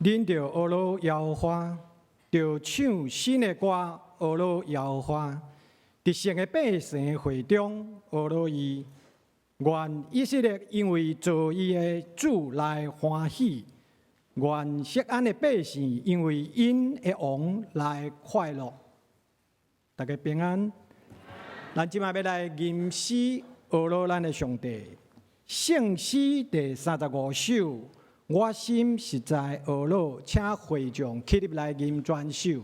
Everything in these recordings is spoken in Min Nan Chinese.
恁著呵咾耶和華，著唱新的歌，呵咾耶和華。得勝的百姓會中，呵咾伊。願以色列因為造伊的主來歡喜，願錫安的百姓因為𪜶的王來快樂。大家平安。咱這擺欲來吟詩呵咾咱的上帝。聖詩第35首，我心實在呵咾，請會眾起立來吟全首。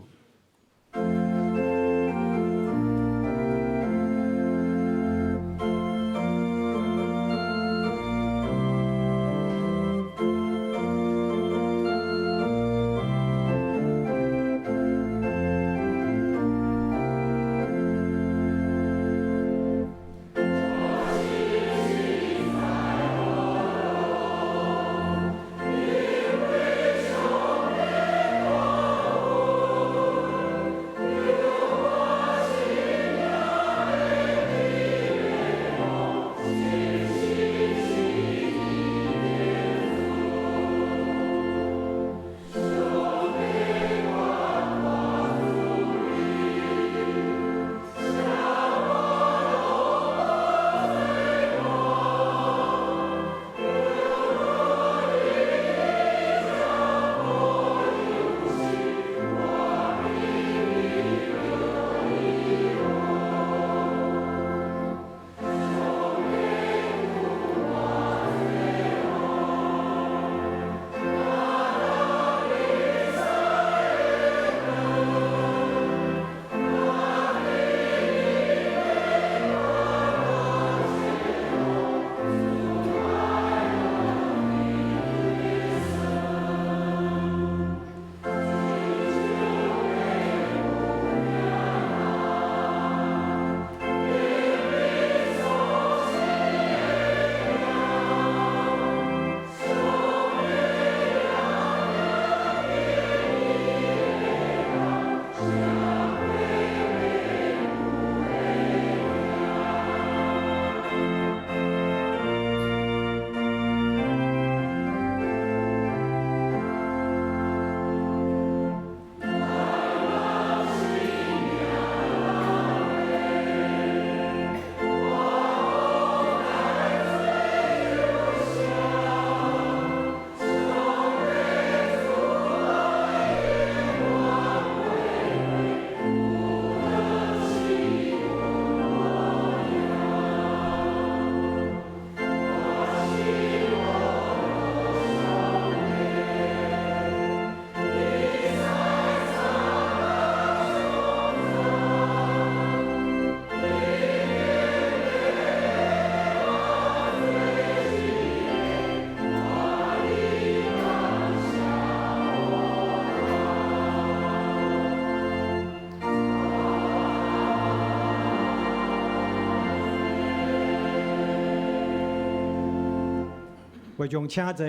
會眾請坐，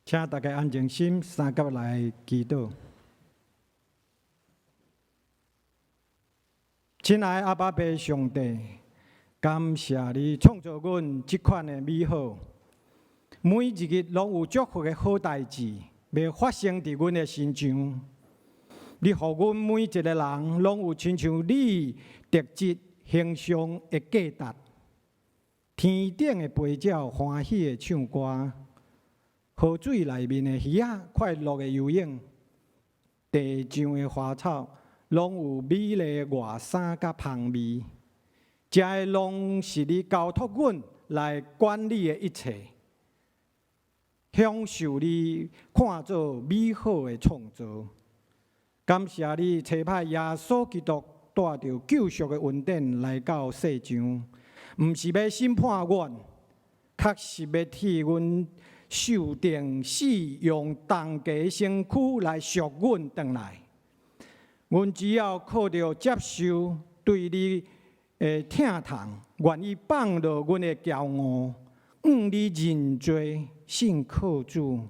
請大家安靜心，三甲來祈禱。親愛阿爸父上帝，感謝你創造阮這款的美好，每一日攏有祝福的好代誌欲發生佇阮的身上。你予阮每一个人攏有親像你特質形象的價值。天頂的飛鳥歡喜的唱歌，河水內面的魚仔快樂的游泳，地上的花草攏有美麗的外衫佮芳味，這个攏是你交託阮來管理的一切，享受你看做美好的創造。感謝你差派耶穌基督帶著救贖的恩典來到世上。毋是欲審判阮，確實欲替阮受釘死，用重價身軀來贖阮轉來。阮只要靠著接受對你的疼痛，願意放落阮的驕傲，向你認罪，信靠主，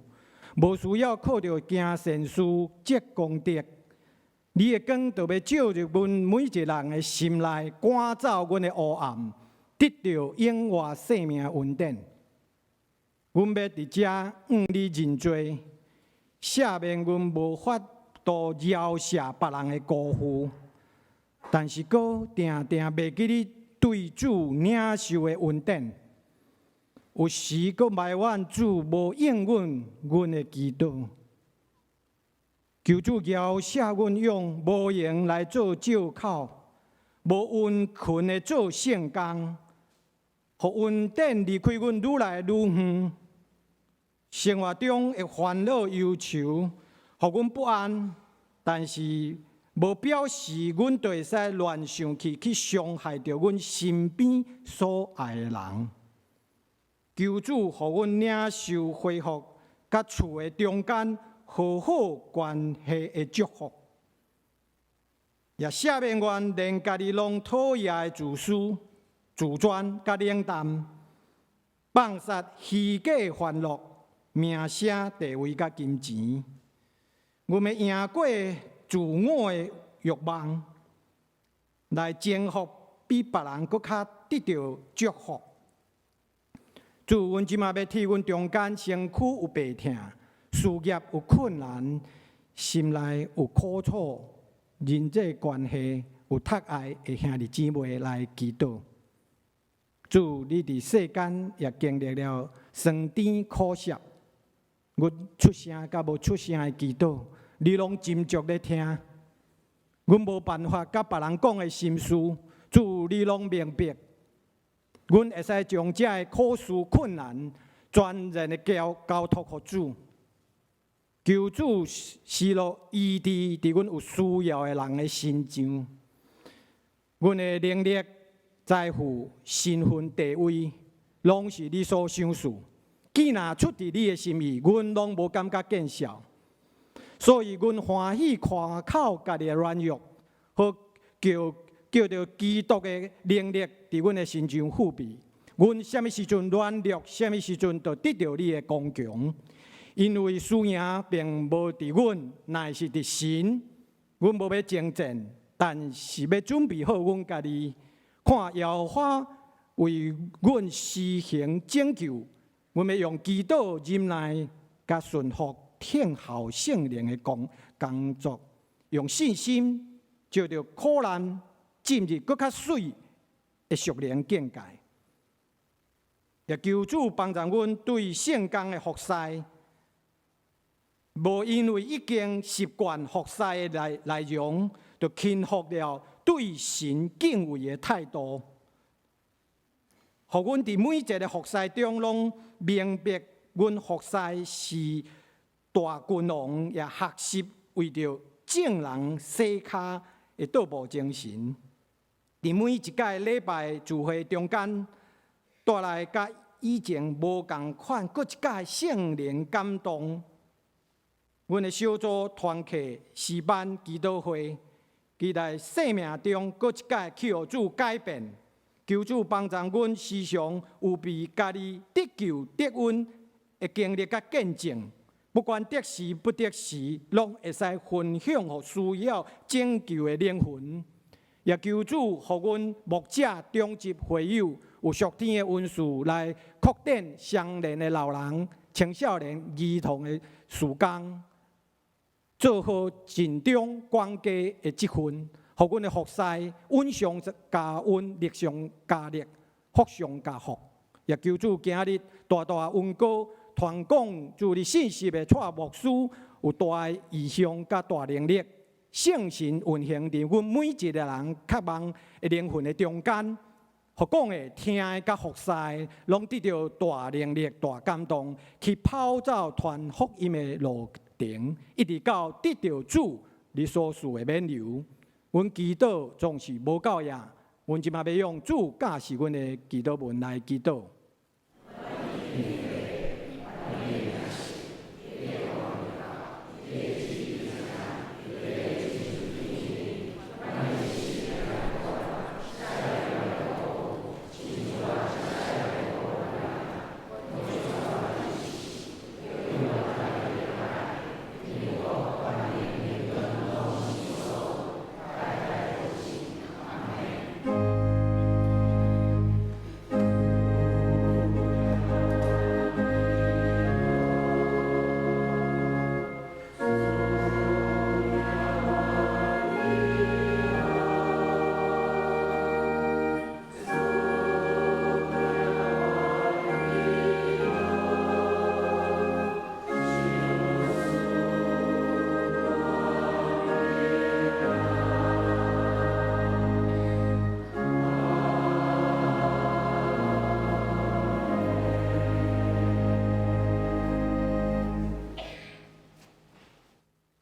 無需要靠著行善事積功德。你的光就欲照入阮每一個人的心內，趕走阮的黑暗，得著永活生命的恩典。阮欲佇遮向你認罪，赦免阮無法度饒恕別人的辜負，但是閣定定袂記得對主領受的恩典。有時閣埋怨主無應允阮的祈禱。求主饒赦阮用無閒來做借口，無殷勤的做聖工，予恩典離開阮愈來愈遠。生活中的煩惱憂愁，予阮不安，但是無表示阮就會使亂想去去傷害著阮身邊所愛的人。求主予阮領受恢復佮厝的中間和好關係的祝福，也赦免阮連家己攏討厭的自私、自尊佮冷淡，放殺虛假歡樂、名聲、地位佮金錢。阮欲贏過自我的慾望，來征服比別人閣較得著祝福。主，阮這馬欲替阮中間身軀有病痛、事業有困難、心內有苦楚、人際關係有窒礙的兄弟姊妹來祈禱。主，你佇世間也經歷了酸甜苦澀，阮出聲佮無出聲的祈禱，你攏斟酌咧聽。阮無辦法佮別人講的心事，主你攏明白。阮會使將這个苦事困難全然的交交託予主，求主施落醫治佇阮有需要的人的身上。阮的能力、財富、身份、地位，攏是你所賞賜。既若出佇你的心意，阮攏無感覺見笑。所以，阮歡喜誇口家己的軟弱，好叫叫著基督的能力佇阮的身上覆庇。阮啥物時陣軟弱，啥物時陣就得著你的剛強。因為輸贏並無佇阮，乃是佇神。阮無欲爭戰，但是欲準備好阮家己，看耶和華為阮施行拯救。阮欲用祈禱、忍耐、佮順服、聽候聖靈的工工作，用信心藉著苦難進入閣較媠的屬靈境界。也求主幫助阮對聖工的服侍，無因為已經習慣服侍的內內容，就輕忽了對神敬畏的態度。予阮佇每一个服侍中，攏明白阮服侍是大君王，也學習為著眾人洗跤的倒步精神。佇每一屆禮拜聚會中間，帶來佮以前無仝款，閣一屆聖靈感動。阮的小組團契、詩班、祈禱會，期待生命中閣一屆去予主改變。求主幫助阮時常有被家己得救得恩的經歷佮見證，不管得時不得時，攏會使分享予需要拯救的靈魂。也求主予阮牧者、長執、會友有屬天的恩賜來擴展相連的老人、青少年、兒童的事工，做好盡忠管家的職分，予阮的服侍恩上加恩，力上加力，福上加福。也求主今日大大恩膏傳講主你信息的蔡牧師有大的異象佮大能力，聖神運行佇阮每一個人渴望的靈魂的中間，予講的、聽的佮服侍，攏得著大能力、大感動，去跑走傳福音的路程，一直到得著主你所賜的免猶。阮祈禱總是無夠額，阮這馬欲用主教示阮的祈禱文來祈禱。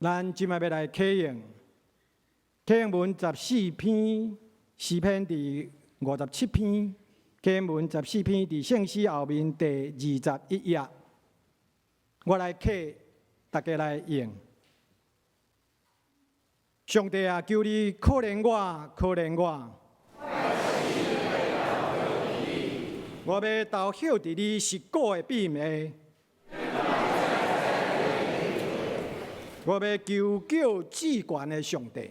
咱這擺欲來啟用，啟用文十四篇詩篇第57篇，啟用文十四篇佇聖詩後面第21頁，我來啟，大家來應。上帝啊，求你可憐我，可憐我。我欲投靠佇你實古的庇下。我欲求叫至懸的上帝。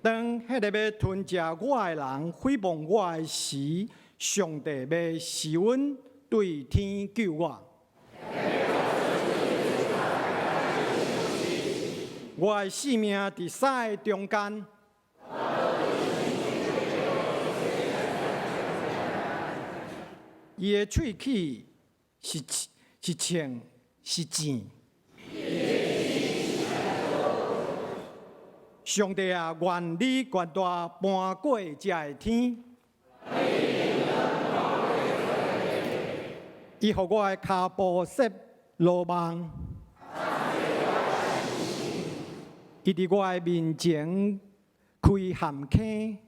當彼个欲吞食我的人誹謗我的時，上帝欲施恩對天救我。我的性命佇三个中間。伊的喙齒是槍是箭。上帝啊，願你權大搬過這个天。伊予我的跤步設羅網。伊佇我的面前開陷坑。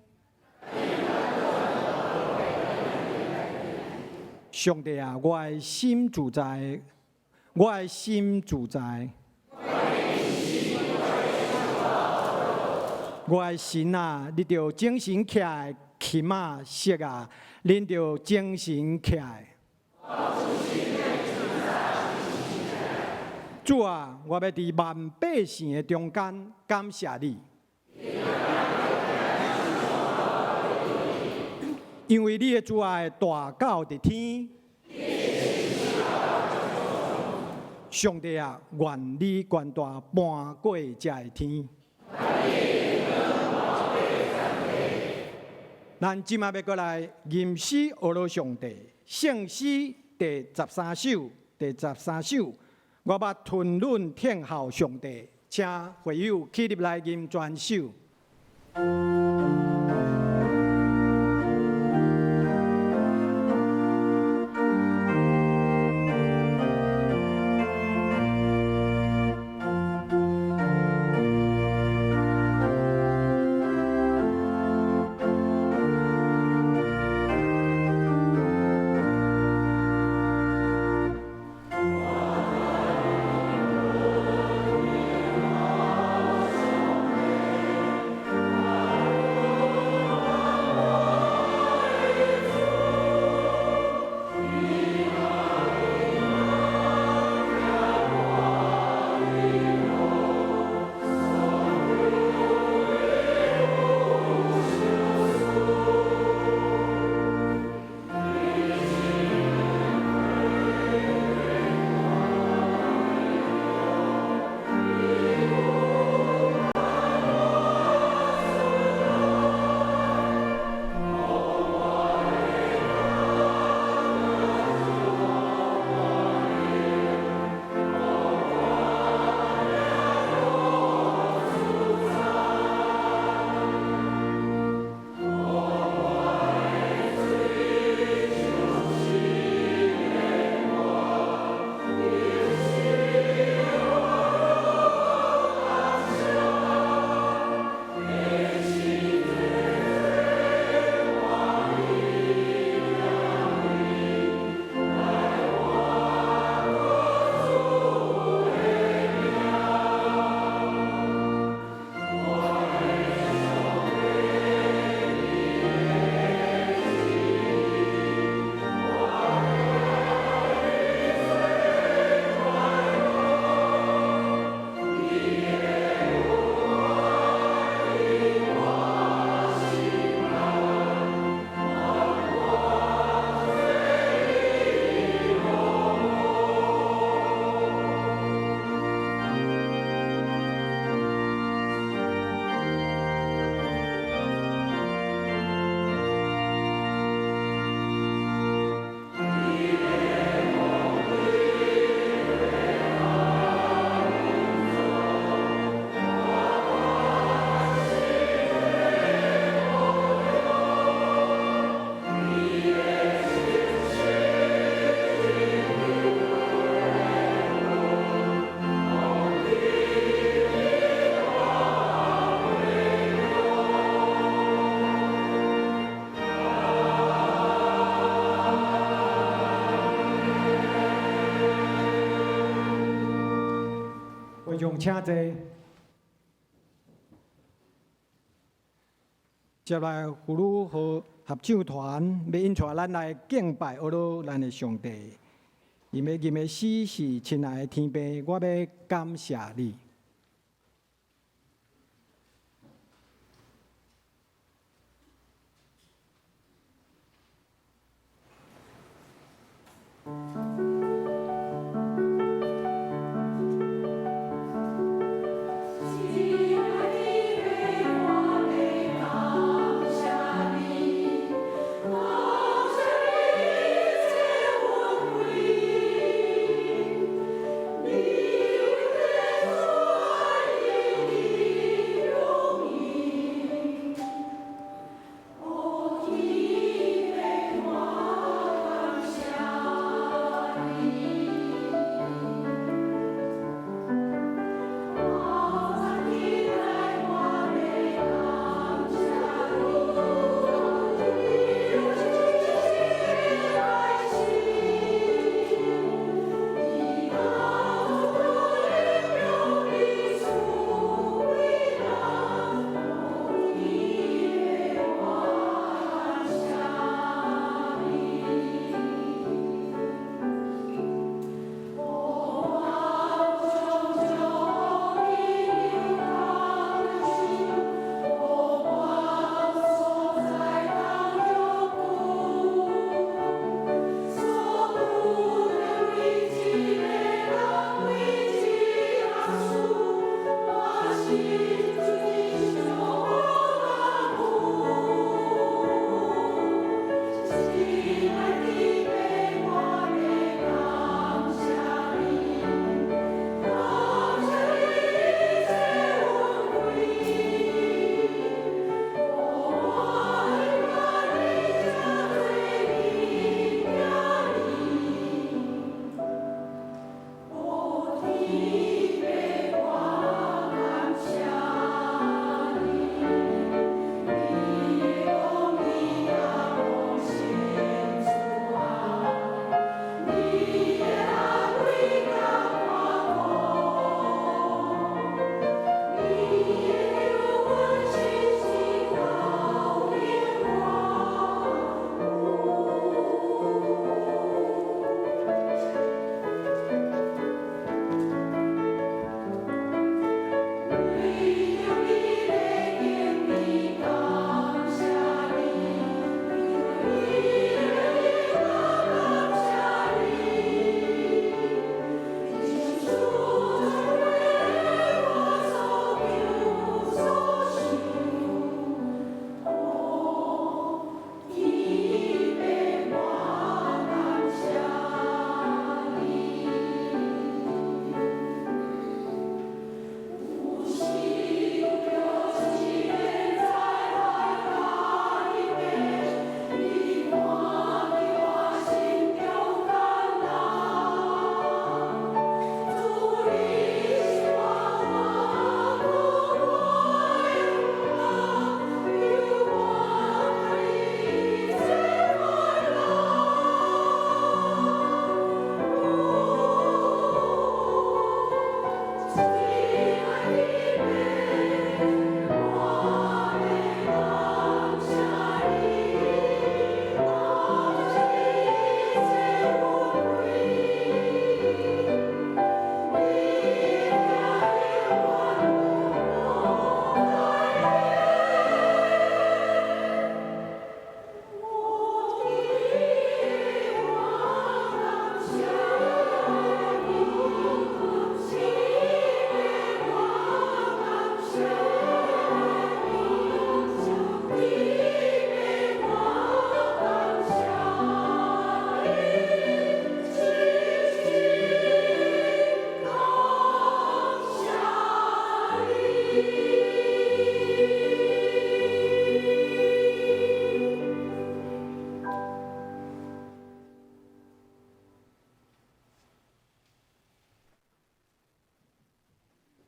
上帝啊，我的心自在，我的心自在。我的神啊，你著精神起來，琴啊、瑟啊，恁著精神起來。主啊，我欲佇萬百姓的中間感謝你，因為你的慈愛大到佇天。上帝啊，願你權大搬過這个天。咱這擺欲閣來吟詩呵咾上帝，聖詩第十三首，第十三首，我欲吞忍聽候上帝，請會友起立來吟全首。眾請坐。接來婦女和合唱團欲引帶咱來敬拜阿羅咱的上帝。𪜶欲吟的詩是：親愛的天父，我欲感謝你。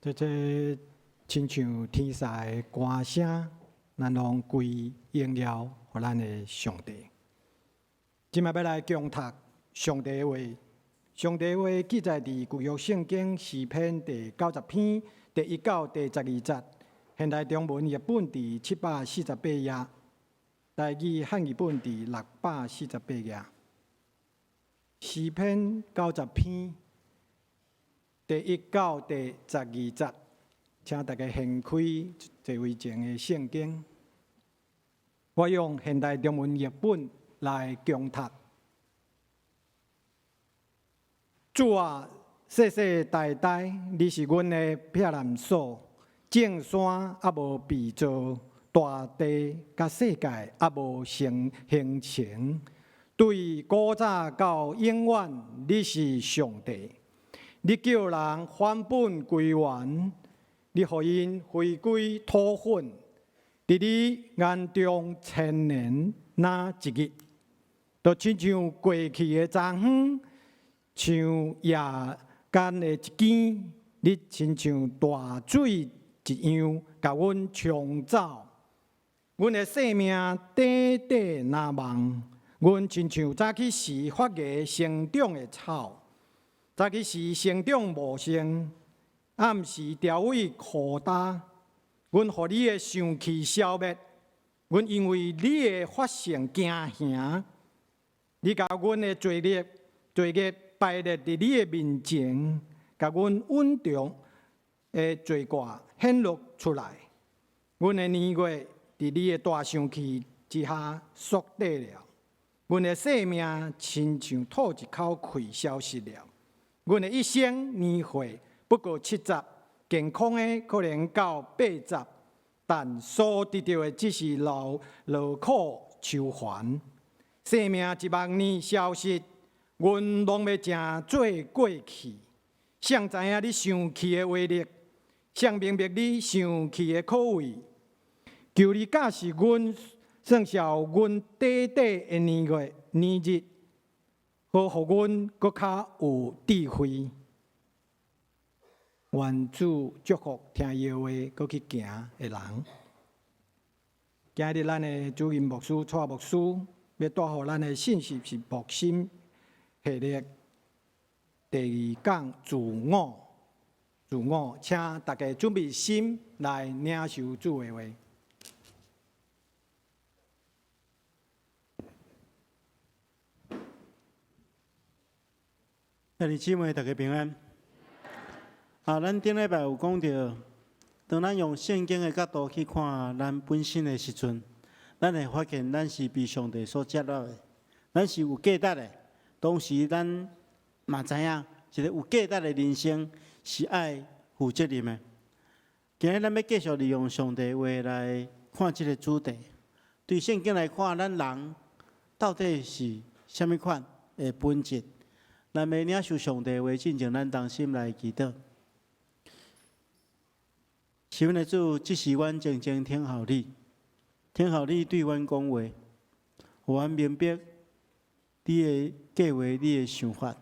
這這親像天使的歌聲，咱攏歸榮耀予咱的上帝。這擺欲來恭讀上帝的話，上帝話記載佇舊約聖經詩篇第90篇第1到第12節，現代中文譯本佇748頁，台語漢語本佇648頁。詩篇九十篇第1到第12節，請大家掀開座位前的聖經。我用現代中文譯本來恭讀。主啊，世世代代，你是阮的避難所，眾山猶無被造，大地佮世界猶無成形成。對古早到永遠，你是上帝。你叫人返本歸原，你予𪜶回歸土粉。佇你眼中，千年若一日，就親像過去的昨昏，像夜間的一更，你親像大水一樣，共阮沖走。阮的性命短短若夢，阮親像早起時發芽生長的草，早起時生長茂盛，暗時凋萎枯焦。阮予你的生氣消滅，阮因為你的法性驚嚇。你共阮的罪孽排列佇你的面前，共阮隱藏的罪過顯露出來。阮的年月佇你的大生氣之下縮短了，阮的性命親像吐一口氣消失了。阮的一生年歲不過70，健康的可能到80，但所得著的只是勞苦愁煩。生命一望呢消失，阮攏欲成做過去。誰知影你生氣的威力？誰明白你生氣的可畏？求你教示阮，算數阮短短的年月年日，好予阮閣較有智慧。願主祝福聽伊的話，閣去行的人。今日咱的主任牧師蔡牧師欲帶予咱的信息是牧心系列第二講自我，自我，請大家準備心來領受主的話。兄弟姊妹，大家平安。啊，咱頂禮拜有講著，當咱用聖經的角度去看咱本身的時陣，咱會發現咱是被上帝所接納的，咱是有價值的。同時，咱嘛知影，一個有價值的人生是愛負責任的。今日咱欲繼續利用上帝話來看這個主題。對聖經來看，咱人到底是啥物款的本質？咱欲領受上帝話，進前咱同心來祈禱。是阮的主，這時阮靜靜聽候你，聽候你對阮講話，予阮明白你的計劃、你的想法。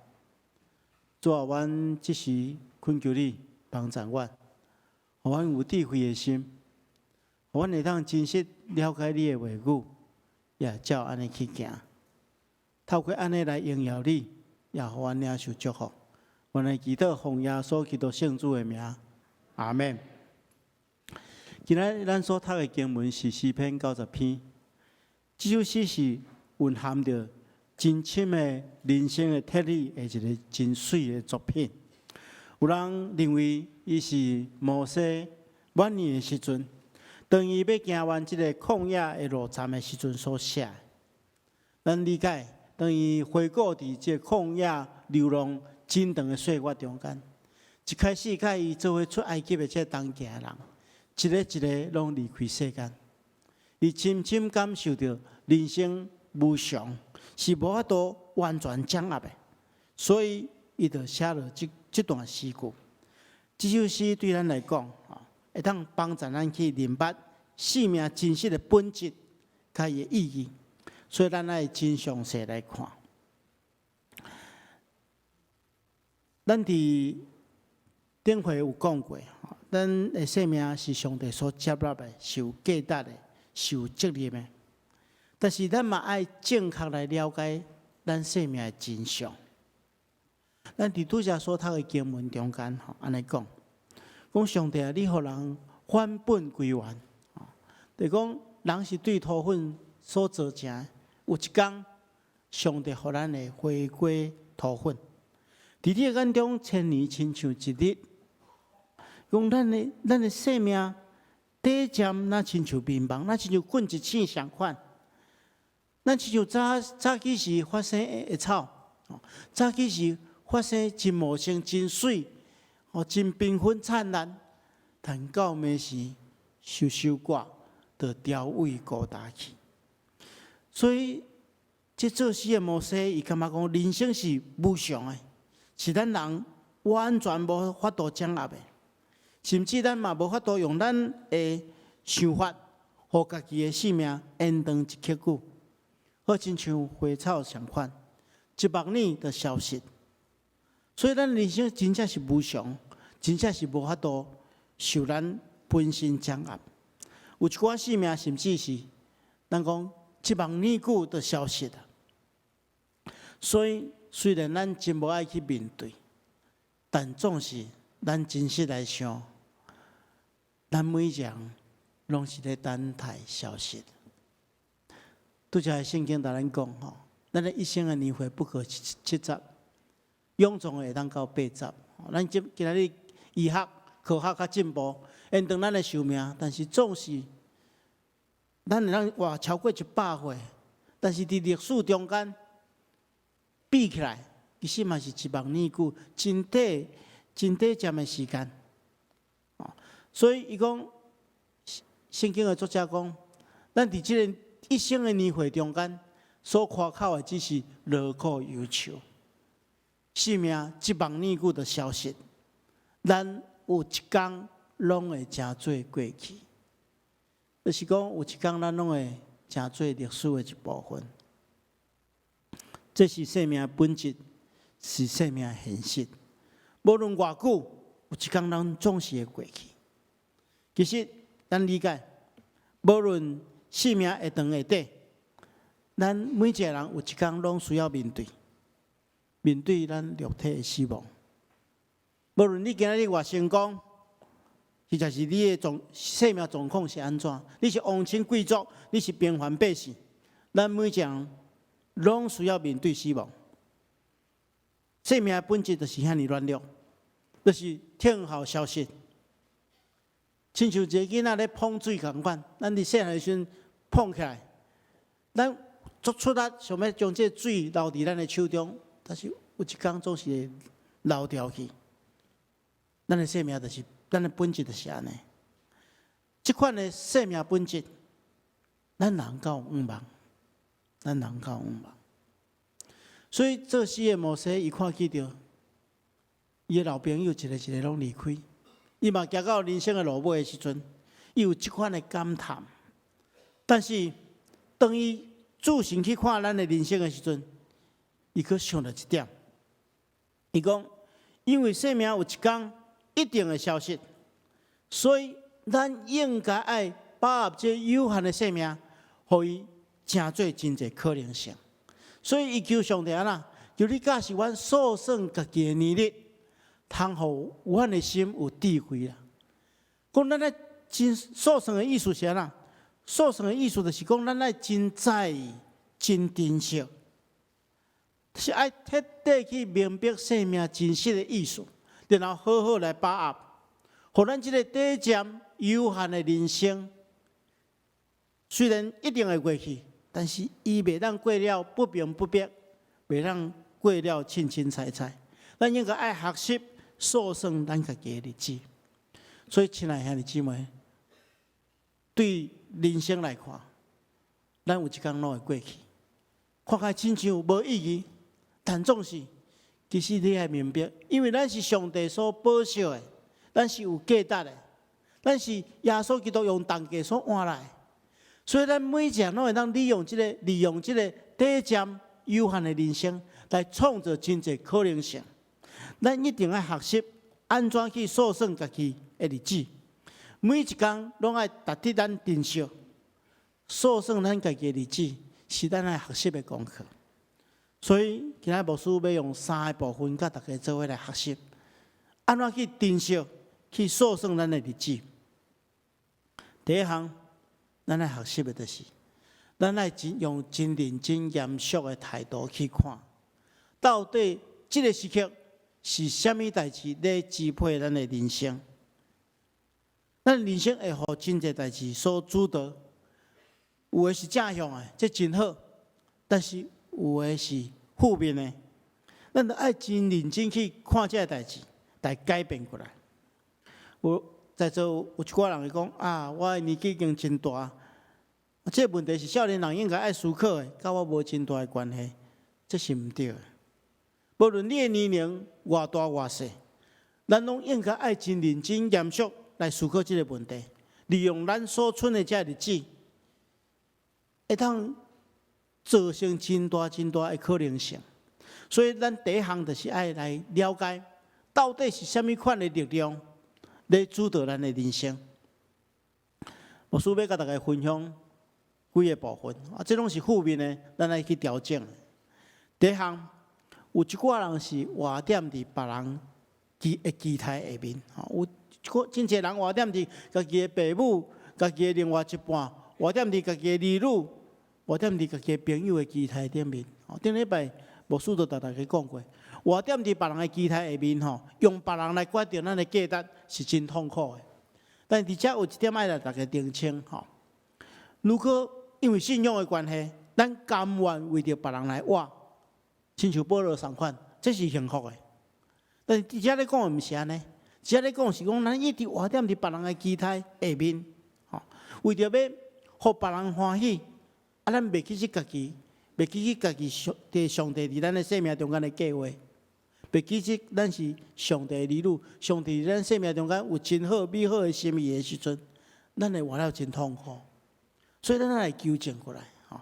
主啊，阮這時懇求你幫助阮，予阮有智慧的心，予阮會當真實了解你的話語，也照按呢去行。透過按呢來榮耀你，也予阮領受祝福。阮來祈禱，奉耶穌基督聖子的名，阿們。今仔日咱所讀的經文是詩篇九十篇，這首詩是蘊含著真深的人生的哲理的一个真媠的作品。有人認為伊是摩西晚年的時陣，當伊欲行完這个曠野的路程的時陣所寫的。咱理解，當伊回顧佇這个曠野流浪真長的歲月中間，一開始佮伊做伙出埃及的這个同行的人，一个一个攏離開世間，伊深深感受著人生無常，是無法度完全掌握的，所以伊就寫落這段詩句。這首詩對咱來講，會當幫助咱去認捌生命真實的本質，佮伊的意義。所以咱愛真詳細來看。咱佇頂回有講過。咱的生命是上帝所接納的，是有價值的，是有責任的。但是咱嘛愛正確來了解咱生命的真相。咱佇拄才所讀的經文中間吼，按呢講，講上帝啊，你予人返本歸原，就講人是對土粉所造成的，有一工上帝予咱會回歸土粉。佇你的眼中，千年親像一日。講咱的生命短暫，若親像眠夢，若親像睏一醒仝款。咱親像早早起時發生的草，早起時發生真茂盛、真媠，哦，真繽紛燦爛。但到暝時，收收割，就凋萎孤單去。所以，這作詩的摩西，伊感覺講人生是無常的，是咱人完全無法度掌握的，甚至咱嘛無法度用咱的想法，予家己的性命延長一刻久，好親像花草仝款，一目爾就消失。所以，咱人生真正是無常，真正是無法度受咱本身掌握。有一寡性命，甚至是咱講一目爾久就消失了。所以，雖然咱真無愛去面對，但總是咱真實來想，咱每一個人攏是咧等待消失。拄才聖經共咱講吼，咱的一生的年歲不過70，勇壯的會當到80。咱今今仔日醫學科學較進步，延長咱的壽命，但是總是咱會當活超過100歲，但是佇歷史中間比起來，其實嘛是一目爾久，真短、真短暫的時間。所以伊講，聖經的作者講，咱佇這個一生的年歲中間，所誇口的只是勞苦憂愁，生命一目爾久就消失，咱有一工攏會成做過去，就是講有一工咱攏會成做歷史的一部分。這是生命的本質，是生命的現實。無論偌久，有一工咱總是會過去。其實，咱理解，無論生命會長會短，咱每一個人有一工攏需要面對，面對咱肉體的死亡。無論你今仔日偌成功，或者是你的生命狀況是按怎，你是王親貴族，你是平凡百姓，咱每一個人攏需要面對死亡。生命的本質就是遐爾軟弱，就是聽候消失。親像一個囡仔咧碰水仝款，咱佇細漢的時陣碰起來，咱足出力想欲將這個水留佇咱的手中，但是有一工總是會流掉去。咱的生命就是，咱的本質就是按呢。這款的生命本質，咱人敢有向望，咱人敢有向望。所以作詩的摩西，伊看見著伊的老朋友一个一个攏離開，伊嘛行到人生的落尾的時陣，伊有這款的感嘆。但是當伊注神去看咱的人生的時陣，伊閣想著一點，伊講：因為生命有一工一定會消失，所以咱應該愛把握這有限的生命，予伊成做真濟可能性。所以伊求上帝按怎，求你教示阮數算家己的年日，通予阮的心有智慧啦。講咱愛真數算的意思是按怎？數算的意思就是講，咱愛真在意、真珍惜，是愛徹底去明白生命真實的意思，然後好好來把握，予咱這個短暫有限的人生，雖然一定會過去，但是伊袂當過了不明不白，袂當過了凊凊彩彩。咱應該愛學習數算咱家己的日子。所以，親愛兄弟姊妹，對人生來看，咱有一工攏會過去，看起來親像無意義，但總是其實你愛明白，因為咱是上帝所保守的，咱是有價值的，咱是耶穌基督用重價所換來的，所以咱每一個人攏會當利用這個短暫有限的人生來創造真濟可能性。咱一定愛學習按怎去數算家己的日子，每一工攏愛值得咱珍惜。數算咱家己的日子，是咱愛學習的功課。所以，今仔牧師欲用三个部分，佮大家做伙來學習，按怎去珍惜、去數算咱的日子。第一項，咱愛學習的就是，咱愛真用真認真、嚴肅的態度去看，到底這个時刻是啥物代誌咧支配咱的人生？咱人生會予真濟代誌所主導，有的是正向的，這真好；但是有的是負面的，咱著愛真認真去看這个代誌，來改變過來。有在座有一寡人會講啊，我的年紀已經真大，這个問題是少年人應該愛思考的，佮我無真大的關係，這是毋對的。無論你的年齡偌大偌細，咱攏應該愛真認真嚴肅來思考這个問題，利用咱所賰的這个日子，會當造成真大真大的可能性。所以，咱第一項就是愛來了解，到底是啥物款的力量咧主導咱的人生。牧師欲佮大家分享幾个部分，啊，這攏是負面的，咱愛去調整。第一項，有一寡人是活踮佇別人的期待下面，吼，有一寡真濟人活踮佇家己的爸母、家己的另外一半，活踮佇家己的兒女，活踮佇家己的朋友的期待頂面。吼，頂禮拜牧師都逐大家講過，活踮佇別人的期待下面，吼，用別人來決定咱的價值是真痛苦的。但佇遮有一點愛來大家澄清，吼，如果因為信仰的關係，咱甘願為著別人來活，親像保羅仝款，這是幸福的。但是佇遮咧講的毋是按呢，佇遮咧講是講咱一直活踮佇別人的期待下面，吼，為著欲予別人歡喜，啊，咱袂記得家己，袂記得家己上帝上帝佇咱的生命中間的計劃，袂記得咱是上帝的兒女，上帝佇咱生命中間有真好美好的心意的時陣，咱會活了真痛苦。所以咱愛來糾正過來，吼。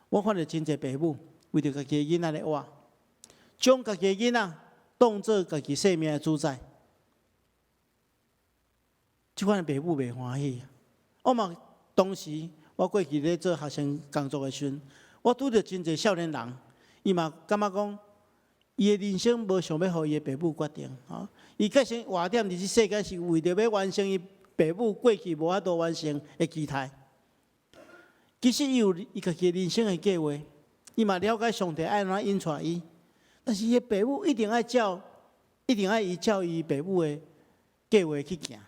我看著真濟爸母為著家己的囡仔咧活，將家己的囡仔當做家己生命的主宰，這款的爸母袂歡喜。我嘛當時我過去咧做學生工作的時陣，我拄著真濟少年人，伊嘛感覺講，伊的人生無想欲予伊的爸母決定，吼，伊決心活踮佇這世間是為著欲完成伊爸母過去無法度完成的期待。其實伊有伊家己人生的計劃，伊嘛了解上帝愛按怎引帶伊，但是伊的爸母一定愛照，一定愛伊照伊爸母的計劃去行。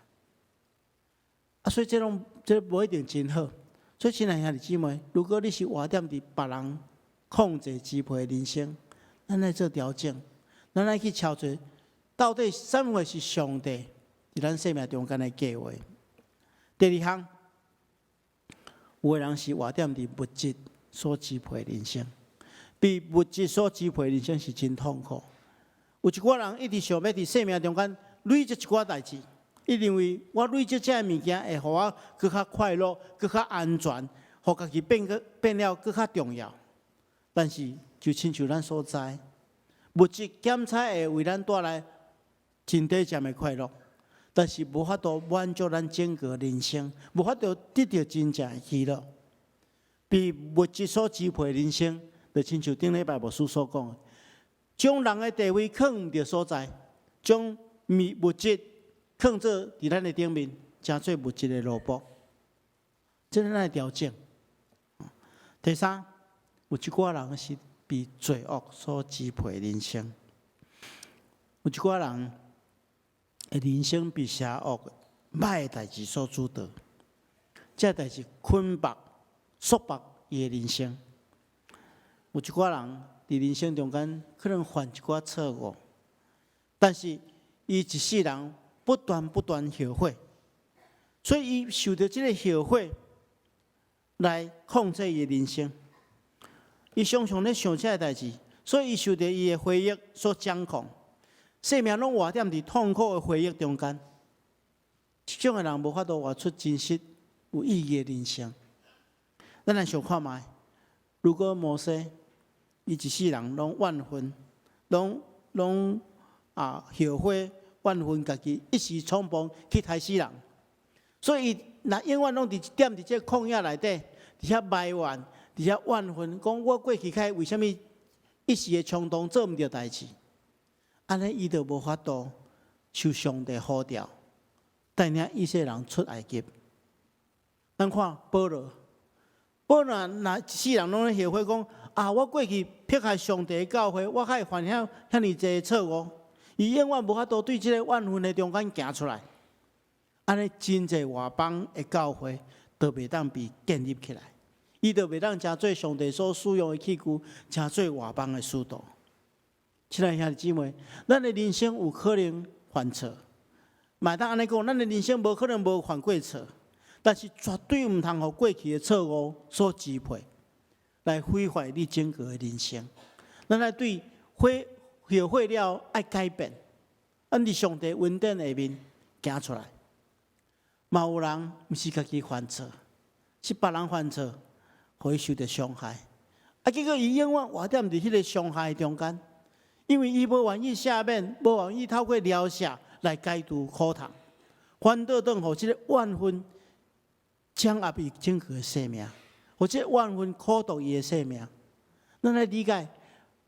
啊，所以這攏這無一定真好。所以，親愛兄弟姊妹，如果你是活踮佇別人控制支配的人生，咱愛做調整，咱愛去查揣，到底啥物是上帝佇咱生命中間的計劃。第二項，有的人是活踮佇物質所支配的人生，被物質所支配的人生是真痛苦。有一寡人一直想欲佇生命中間累積一寡代誌，伊認為我累積這个物件會予我閣較快樂、閣較安全，予家己變閣變了閣較重要。但是就親像咱所知，物質檢查會為咱帶來真短暫的快樂，但是無法度滿足咱整個人生，無法度得著真正的喜樂。被物質所支配的人生，就親像頂禮拜牧師所講的，將人的地位囥毋著所在，將物質囥做佇咱的頂面，成做物質的奴僕。這咱愛調整。第三，有一寡人是被罪惡所支配的人生，有一寡人的人生被邪惡、歹的代誌所主導，這代誌捆綁、束縛伊的人生。有一寡人佇人生中間可能犯一寡錯誤，但是伊一世人不斷不斷後悔，所以伊受著這个後悔來控制伊的人生。伊常常咧想這个代誌，所以伊受著伊的回憶所掌控，生命攏活踮佇痛苦的回憶中間。這種的人無法度活出真實有意義的人生。咱來想看覓，如果摩西伊一世人攏怨恨，攏攏啊後悔怨恨家己一時衝動去刣死人，所以伊若永遠攏佇踮佇這個曠野內底，佇遐埋怨，佇遐怨恨，講我過去開為啥物一一時的衝動做毋著代誌，按呢伊就無法度受上帝呼召，帶領以色列人出埃及。咱看保羅，保羅若一世人攏咧後悔講啊，我過去迫害上帝的教會，我哪會犯遐遐爾濟錯誤？伊永遠無法度對這个怨恨的中間行出來。按呢真濟外邦的教會都袂當被建立起來，伊就袂當成做上帝所使用的器具，成做外邦的使徒。親愛兄弟姊妹，咱的人生有可能犯錯，嘛會當按呢講，咱的人生無可能無犯過錯，但是絕對毋通予過去的錯誤所支配，來毀壞你整個的人生。咱愛對悔後悔了，愛改變，按佇上帝恩典下面行出來。嘛有人毋是家己犯錯，是別人犯錯，予伊受著傷害。啊，結果伊永遠活踮佇彼個傷害中間，因為伊無願意赦免，無願意透過饒赦來解除苦痛，反倒轉予這个怨恨掌握伊整個的生命，予這个怨恨苦毒伊的生命。咱來理解，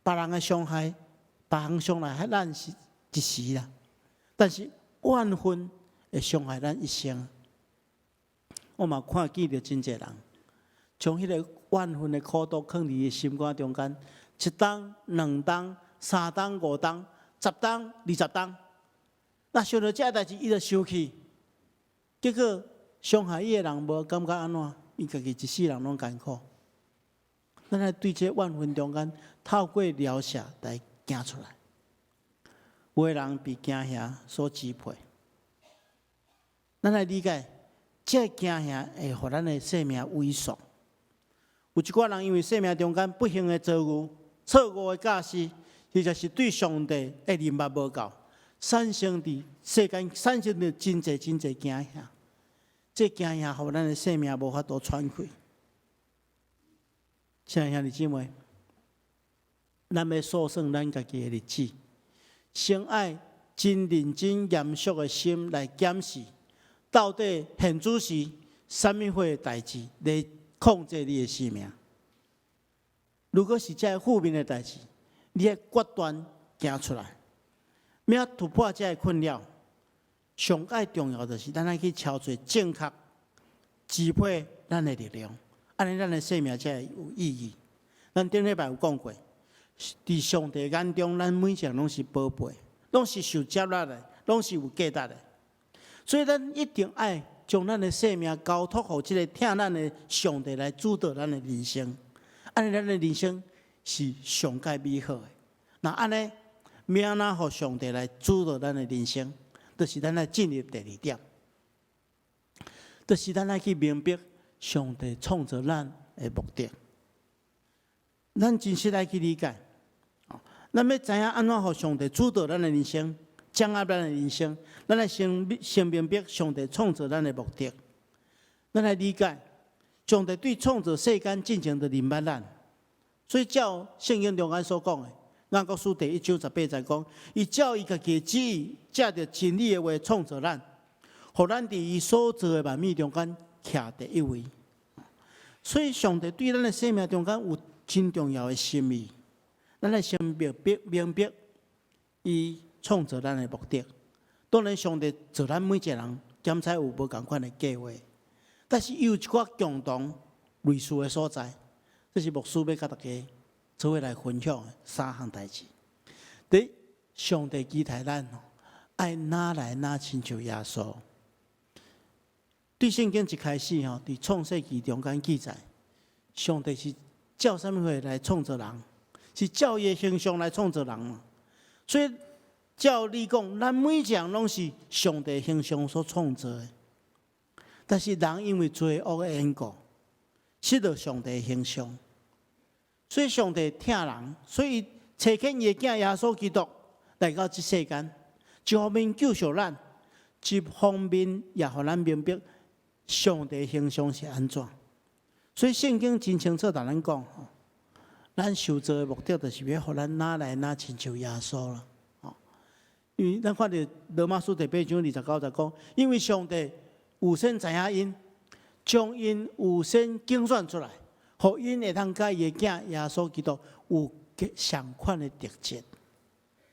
別人的傷害，別人傷害咱是一時啦，但是怨恨會傷害咱一生。我嘛看見著真濟人，將彼個怨恨的苦毒囥佇伊心肝中間，一冬、兩冬、三冬、五冬、十冬、20冬，若想著這代誌，伊就生氣，結果傷害伊的人無感覺按怎，伊家己一世人攏艱苦。咱愛對這怨恨中間，透過饒赦來行出來。有的人被驚嚇所支配，咱來理解，這個驚嚇會予咱的生命萎縮。有一寡人因為生命中間不幸的遭遇、錯誤的教示，或者是對上帝的認捌無夠，產生佇世間產生著真濟真濟驚嚇。這驚嚇予咱的生命無法度喘氣。親愛兄弟姊妹，咱欲數算咱家己的日子，先愛真認真嚴肅的心來檢視，到底現此時啥物貨代誌來控制你的生命？如果是這負面的代誌，你愛決斷行出來，欲突破這个困擾。上蓋重要就是咱愛去撨揣正確支配咱的力量，按呢咱的生命才會有意義。咱頂禮拜有講過，佇上帝眼中，咱每一個人攏是寶貝，攏是受接納的，攏是有價值的。所以咱一定愛將咱的生命交託予這个疼咱的上帝來主導咱的人生，按呢咱的人生是上蓋美好的。若按呢，欲按怎予上帝來主導咱的人生，就是咱愛進入第二點，就是咱愛去明白上帝創造咱的目的。咱真實愛去理解，咱欲知影按怎予上帝主導咱的人生，掌握咱的人生，咱愛先明白上帝創造咱的目的。咱來理解上帝對創造世間進前就認捌咱，所以照聖經中間所講的，雅各書第一章十八節講，伊照伊家己的旨意，藉著真理的話創造咱，予咱佇伊所造的萬物中間徛第一位。所以上帝對咱的生命中間有真重要的心意，咱來先明白明白伊創造咱的目的。當然，上帝造咱每一個人，檢採有無仝款的計畫，但是伊有一寡共同類似的所在，這是牧師欲共大家做伙來分享的三項代誌。第一，上帝期待咱愛若來若親像耶穌。對聖經一開始吼，佇創世記中間記載，上帝是照啥物貨來創造人？是照伊的形象來創造人嘛？所以照理講，咱每一個人攏是上帝形象所創造的。但是人因為罪惡的緣故，失落上帝的形象，所以上帝疼人，所以差遣伊的囝耶穌基督來到這世間，一方面救贖咱，一方面也予咱明白上帝形象是按怎。所以聖經真清楚，共咱講，咱受造的目的就是欲予咱若來若親像耶穌啦。因為咱看著羅馬書第八章二十九節講，因為上帝預先知影𪜶，將𪜶預先揀選出來，予𪜶會當佮伊的囝耶穌基督有相款的特質。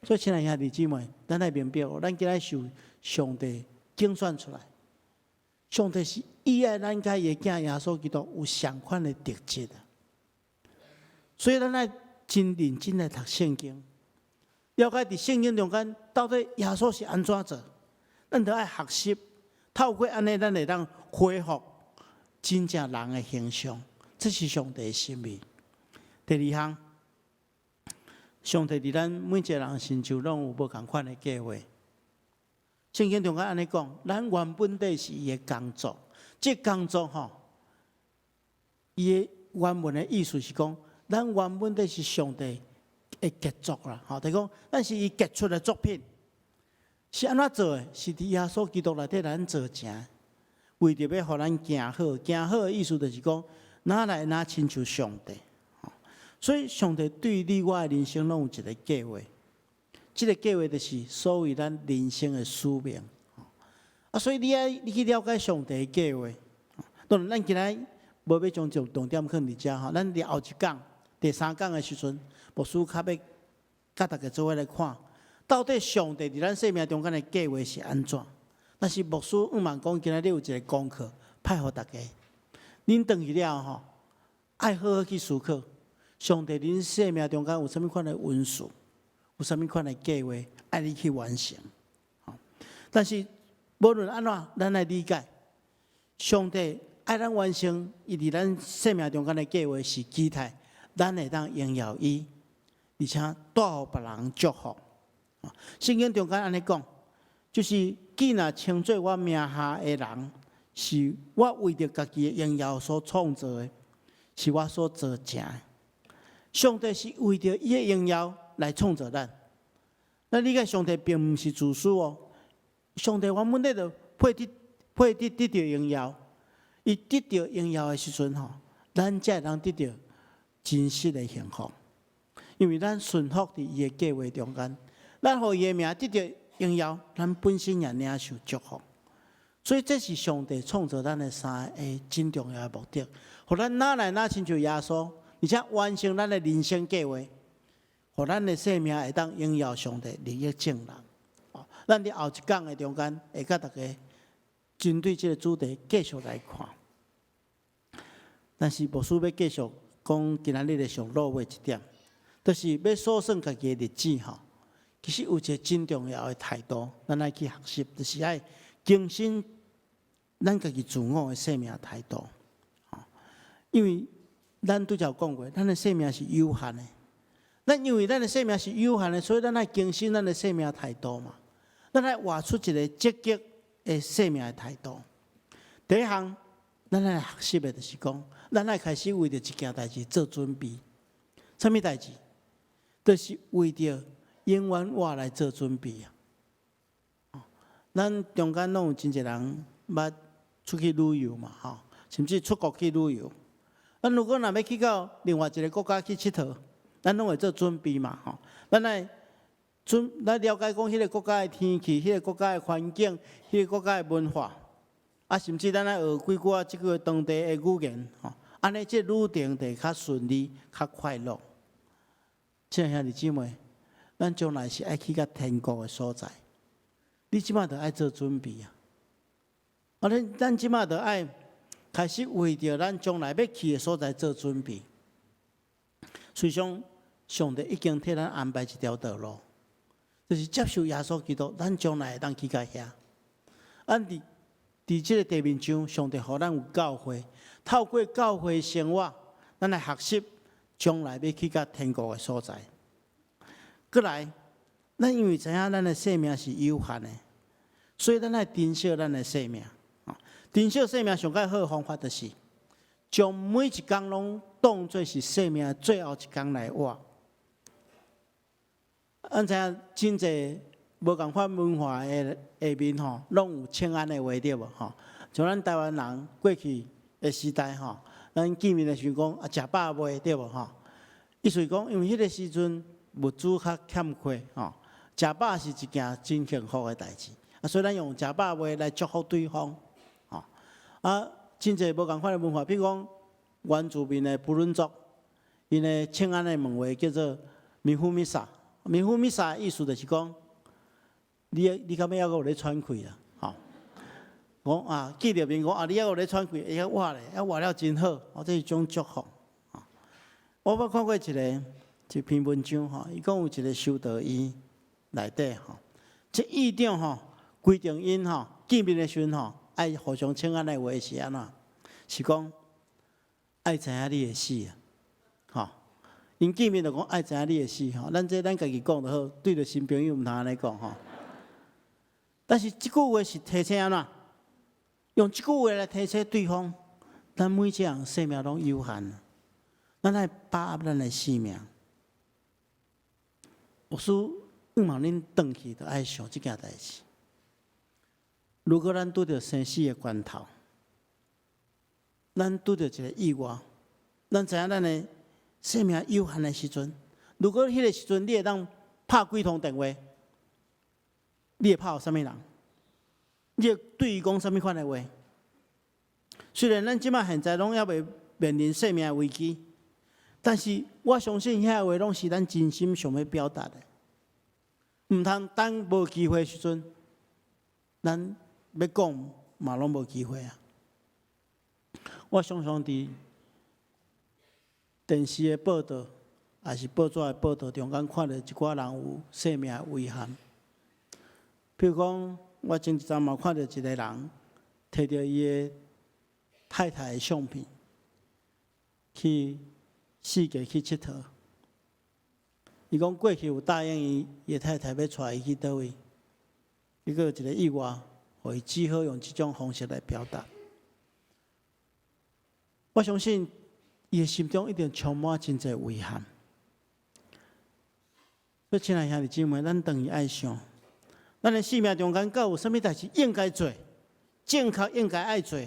所以，親愛兄弟姊妹，咱愛明白哦，咱今仔受上帝揀選出來，上帝是意愛咱佮伊的囝耶穌基督有相款的特質啊。所以，咱愛真認真來讀聖經，了解佇聖經中間到底耶穌是按怎做，咱著愛學習，透過按呢，咱會當恢復真正人的形象，這是上帝的心意。第二項，上帝佇咱每一個人身上攏有無仝款的計劃。聖經中間按呢講，咱原本底是伊的工作，這工作吼，伊的原文的意思是講，咱原本底是上帝的傑作啦，吼，就是講咱是伊傑出的作品，是按怎做的？是佇耶穌基督內底咱做成，為著欲予咱行好，行好的意思就是講，若來若親像上帝。所以，上帝對你我的人生攏有一個計劃，這個計劃就是所謂咱人生的使命。啊，所以你愛你去了解上帝的計劃。當然，咱今仔無欲將重點放佇遮吼，咱佇後一講第三講的時陣，牧師較欲佮大家做伙來看，到底上帝佇咱生命中間的計劃是按怎？但是牧師向望講，今仔日有一個功課派予大家，恁轉去了吼，愛好好去思考。上帝恁生命中間有啥物款的恩賜，有啥物款的計劃，愛你去完成。但是無論按怎，咱愛理解，上帝愛咱完成伊佇咱生命中間的計劃，是期待咱會當榮耀伊，而且帶予別人祝福。聖經中間按呢講，就是既若稱做我名下的人，是我為著家己的榮耀所創造的，是我所造成的。上帝是為著伊的榮耀來創造咱。咱理解上帝並毋是自私哦。上帝原本咧就配得配得得著榮耀，伊得著榮耀的時陣吼，咱才會當得著真實的幸福。因為咱順服佇伊的計劃中間，咱予伊的名得著榮耀，咱本身也領受祝福。所以這是上帝創造咱的三個真重要的目的，予咱若來若親像耶穌，而且完成咱的人生計劃，予咱的生命會當榮耀上帝，利益眾人。咱佇後一講的中間，會佮大家針對這個主題繼續來看。但是牧師欲繼續講今仔日的上落尾一點，就是欲數算家己的日子吼。其實有一個真重要的態度，咱愛去學習，就是愛更新咱家己自我的生命態度。因為咱拄才有講過，咱的生命是有限的。咱因為咱的生命是有限的，所以咱愛更新咱的生命態度嘛。咱愛活出一個積極的生命的態度。第一項，咱愛學習的就是講，咱愛開始為著一件代誌做準備。啥物代誌？就是為著永遠活來做準備啊！咱中間攏有真濟人捌出去旅遊嘛，吼，甚至出國去旅遊。咱如果若欲去到另外一個國家去𨑨迌，咱攏會做準備嘛，吼。咱愛準，咱了解講彼個國家的天氣、彼個國家的環境、彼個國家的文化，啊，甚至咱愛學幾句仔這個當地的語言，吼，按呢這旅程就會較順利、較快樂。親愛兄弟姊妹，咱將來是愛去到天國的所在，你這馬就愛做準備啊！啊，咱這馬就愛開始為著咱將來欲去的所在做準備。事實上，上帝已經替咱安排一條道路，就是接受耶穌基督，咱將來會當去到遐。咱佇這個地面上，上帝予咱有教會，透過教會生活，咱來學習將來欲去到天國的所在。閣來，咱因為知影咱的生命是有限的，所以咱愛珍惜咱的生命。珍惜生命上較好的方法，就是將每一工攏當做是生命最後一工來活。咱知影真濟無仝款文化的下面吼，攏有請安的話對無吼？像咱台灣人過去的時代吼，咱見面的時陣講啊，食飽未對無吼？意思是講，因為彼個時陣物資較欠缺吼，食飽是一件真幸福的代誌。啊，所以咱用食飽未來祝福對方。吼啊，真濟無仝款的文化，比如講原住民的布倫族，𪜶的請安的問話叫做冥府彌撒，冥府彌撒的意思就是講，你敢欲猶閣有咧喘氣啦？吼，講啊，見著面講啊，你猶閣有咧喘氣，會曉活咧，猶活了真好，哦，這是一種祝福。我捌看過一篇文章吼，伊講有一個修道院內底吼，這院長吼規定𪜶吼見面的時陣吼，愛互相請安的話是按怎？是講愛知影你會死啊，吼！𪜶見面就講愛知影你會死吼，咱這咱家己講就好，對著新朋友毋通按呢講吼。但是這句話是提醒按怎？用這句話來提醒對方，咱每一個人生命攏有限，咱愛把握咱的生命。牧師向望恁轉去，就愛想這件代誌。如果咱拄著生死的關頭，咱拄著一個意外，咱知影咱的生命有限的時陣，如果彼個時陣你會當拍幾通電話，你會拍予啥物人？你會對伊講啥物款的話？雖然咱這擺現在攏猶未面臨生命危機，但是我相信遐話攏是咱真心想欲表達的。毋通等無機會時陣，咱欲講嘛攏無機會啊！我常常佇電視的報道，抑是報紙的報道中間，看著一寡人有生命的遺憾。比如講，我前一陣嘛看著一個人，提著伊的太太的相片，去四界去𨑨迌。伊講過去有答應伊，伊的太太欲帶伊去佗位，結果一個意外，予伊只好用這種方式來表達。我相信伊的心中一定充滿真濟遺憾。所以，親愛兄弟姊妹，咱轉去愛想，咱的生命中間敢有啥物代誌應該做，正確應該愛做。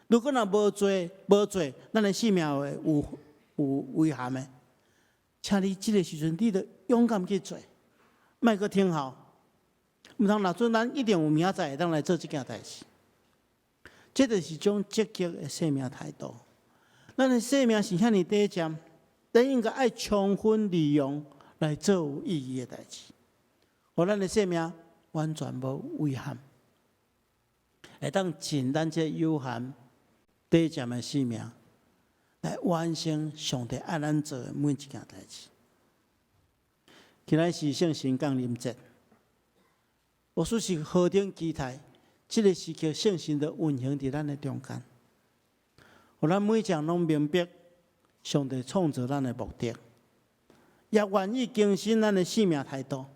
如果若無做，無做，咱的生命會有遺憾的。請你這个時陣，你著勇敢去做，莫閣等候。毋通若準咱一定有明仔載會當來做這件代誌。這就是一種積極的生命態度。咱的生命是遐爾短暫，咱應該愛充分利用來做有意義的代誌，予咱的生命完全無遺憾，會當盡咱這有限短暫的生命，來完成上帝愛咱做的每一件代誌。今仔是聖神降臨節，牧師是何等期待，這个時刻聖神就運行佇咱的中間，予咱每一個人攏明白上帝創造咱的目的，也願意更新咱的生命態度，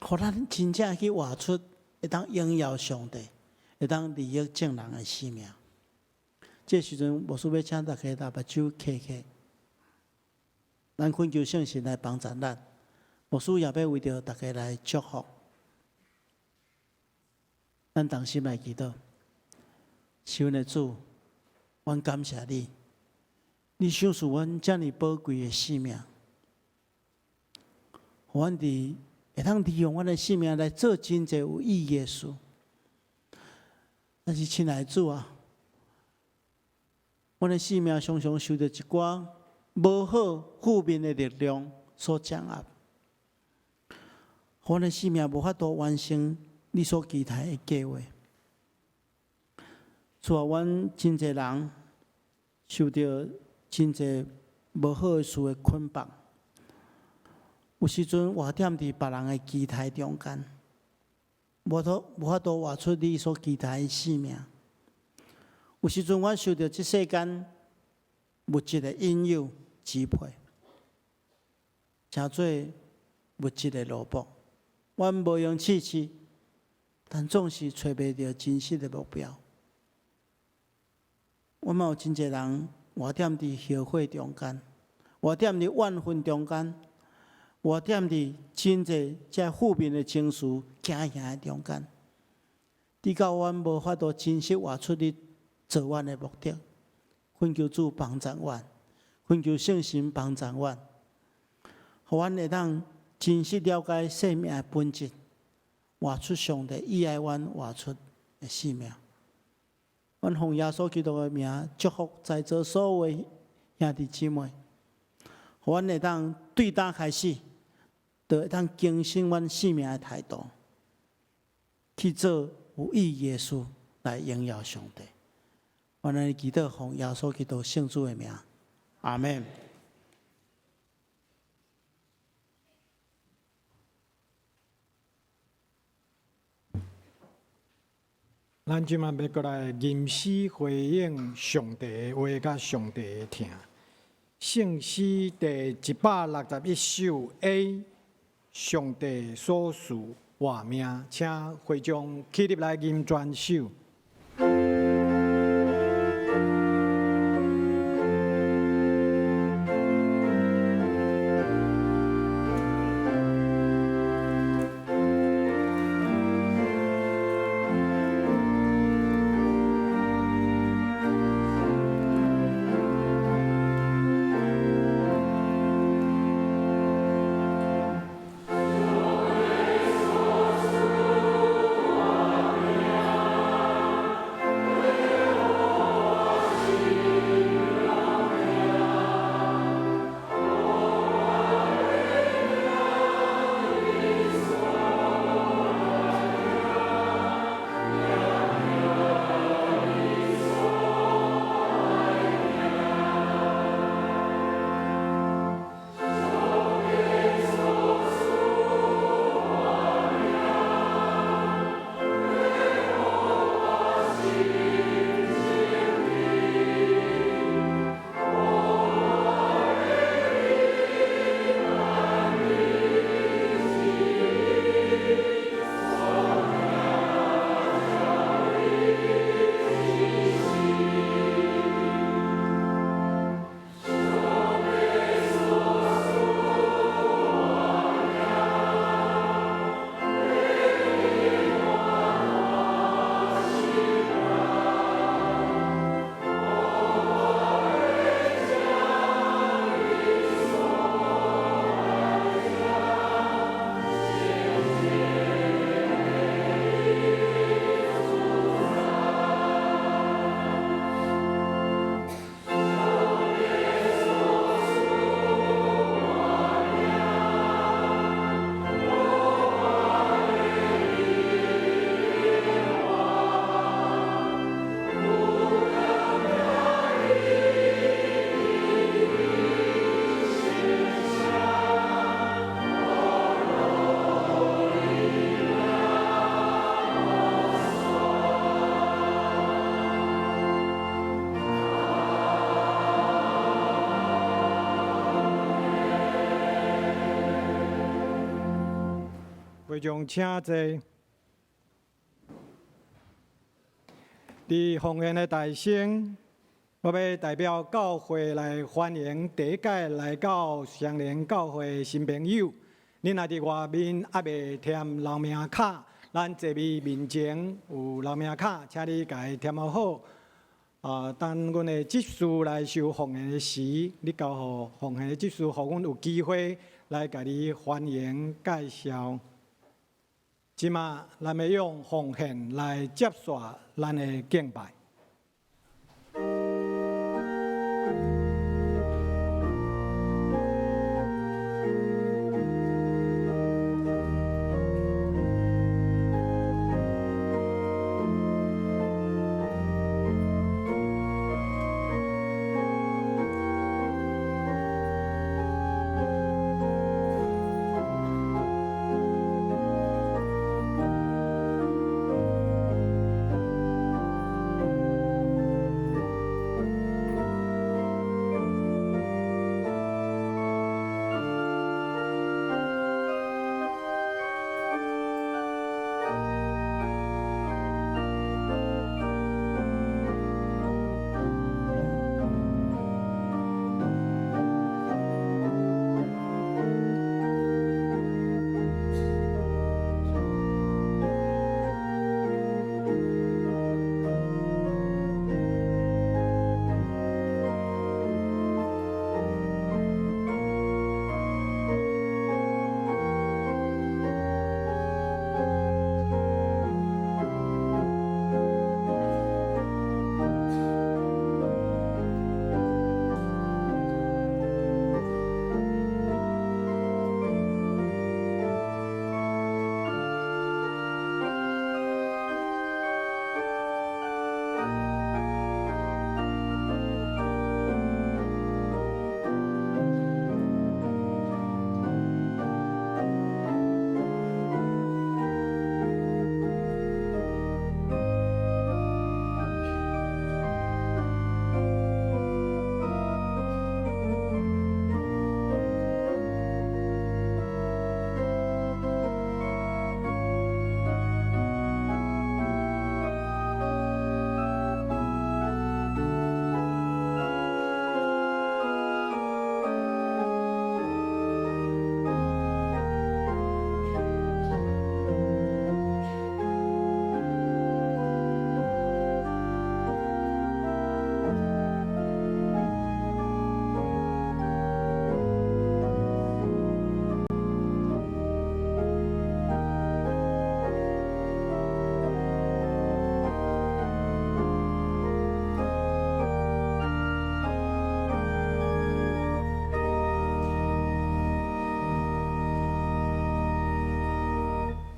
予咱真正去活出會當榮耀上帝、會當利益眾人的生命。這時陣，牧師欲請大家目睭瞌起，咱懇求聖神來幫助咱。牧師也欲為著大家來祝福，咱同心來祈禱。是阮的主，阮感謝你，你賞賜阮遮爾寶貴的生命，予阮佇會當利用阮的生命來做真濟有意義的事。但是，親愛的主啊，阮的生命常常受著一寡無好負面的力量所掌握，阮的生命無法度完成你所期待的計劃。主啊，阮真濟人受著真濟無好的事的捆綁，有時陣活踮佇別人的期待中間，無法度活出你所期待的生命。有時陣，阮受著這世間物質的引誘支配，成做物質的奴僕。阮無閒試試，但總是揣袂著真實的目標。阮嘛有真濟人活踮佇後悔中間，活踮佇怨恨中間，活踮佇真濟這負面的情緒驚嚇的中間，直到阮無法度真實活出你造阮的目的，懇求主幫助阮，懇求聖神幫助阮，予阮會當真實了解生命的本質，活出上帝意愛阮活出的生命。阮奉耶穌基督的名祝福在座所有兄弟姊妹，予阮會當對今開始，就會當更新阮生命的態度，去做有意義的事來榮耀上帝。阮按呢祈禱，奉耶穌基督聖主的名，阿門。咱這馬欲閣來吟詩回應上帝的話，佮上帝的疼。聖詩第161首 A，上帝所賜活命，請會眾起立來吟全首。會眾請坐。佇奉獻的大聲，我欲代表教會來歡迎第一擺來到雙連教會的新朋友。恁若佇外面猶未填留名卡，咱座位面前有留名卡，請你共伊填好。啊，等阮的執事來收奉獻的時，你交予奉獻的執事，予阮有機會來共你歡迎介紹。這馬，咱欲用奉獻來接續咱的敬拜。